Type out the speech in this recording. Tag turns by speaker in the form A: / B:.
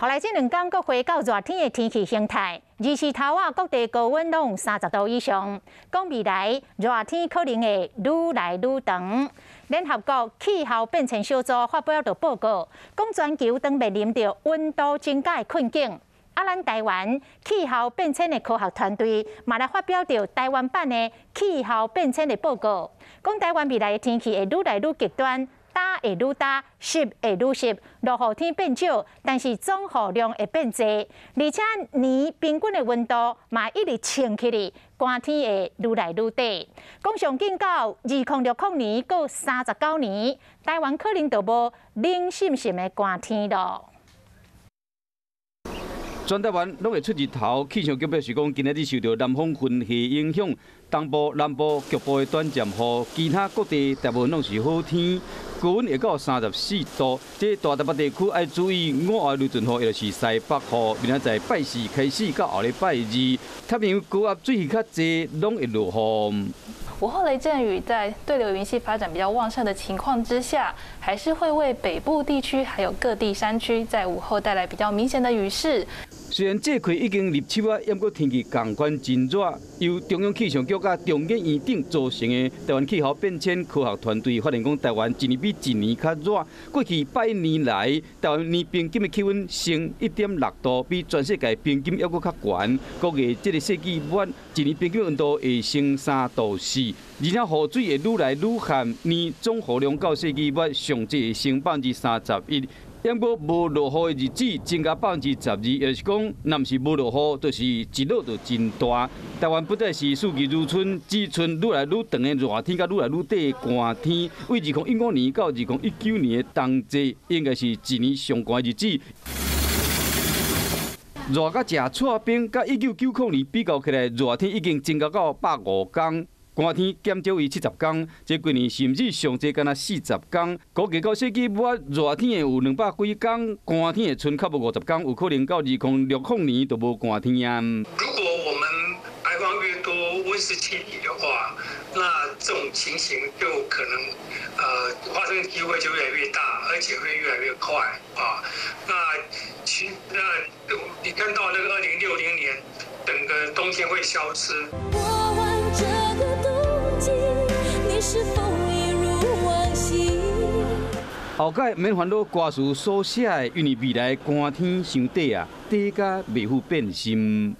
A: 後來這兩工閣回到熱天的天氣形態，二四頭仔各地高溫攏30度以上。講未來熱天可能會愈來愈長。聯合國氣候變遷小組發表著報告，講全球當面臨著溫度增加的困境。啊，咱台灣氣候變遷的科學團隊嘛來發表著台灣版的氣候變遷的報告，講台灣未來的天氣會愈來愈極端。焦會愈焦，濕會愈濕，落雨天變少，但是總雨量會變濟，而且年平均的溫度嘛一直升起來，寒天會愈來愈短。講上緊到2060年閣39年，台灣可能就無冷沁沁的寒天囉。
B: 全台灣攏會出日頭，氣象局表示講，今仔日受著南風雲系影響，東部、南部局部的短暫雨，其他各地大部分攏是好天，高溫會到34度。這大台北地區愛注意午後雷陣雨，抑就是西北雨。明仔載拜四開始到後禮拜二，太平洋高壓水汽較濟，攏會落雨。
C: 午後雷陣雨在對流雲系發展比較旺盛的情況之下，還是會為北部地區還有各地山區在午後帶來比較明顯的雨勢。
B: 雖然這季已經入秋啊，毋過天氣仝款真熱。由中央氣象局佮中研院等組成的台灣氣候變遷科學團隊發現，講台灣一年比一年較熱。過去100年來，台灣年平均的氣溫升1.6度，比全世界平均猶閣較懸。估計這个世紀末，一年平均溫度會升3度4，而且雨水會愈來愈旱，年總雨量到世紀末上濟會升31%。毋過無落雨的日子增加12%，也就是講，若毋是無落雨，就是一落就真大。台灣不再是四季如春，只賰愈來愈長的熱天，佮愈來愈短的寒天。對2015年到2019年的冬季，應該是一年上寒的日子。熱甲食剉冰，佮1990年比較起來，熱天已經增加到105工。寒天減少伊70工，這幾年甚至上濟干焦40工。估計到世紀末，熱天會有200幾工，寒天會賰較無50工，有可能到2060年就無寒天啊。
D: 如果我們排放越多溫室氣體的話，那這種情形就可能發生機會就越來越大，而且會越來越快啊。那其那你看到那個2060年，整個冬天會消失。
E: 過完這個冬季，你是否一如往昔？
B: 後蓋免煩惱歌詞所寫的，因為未來寒天傷短啊，短甲袂赴變心。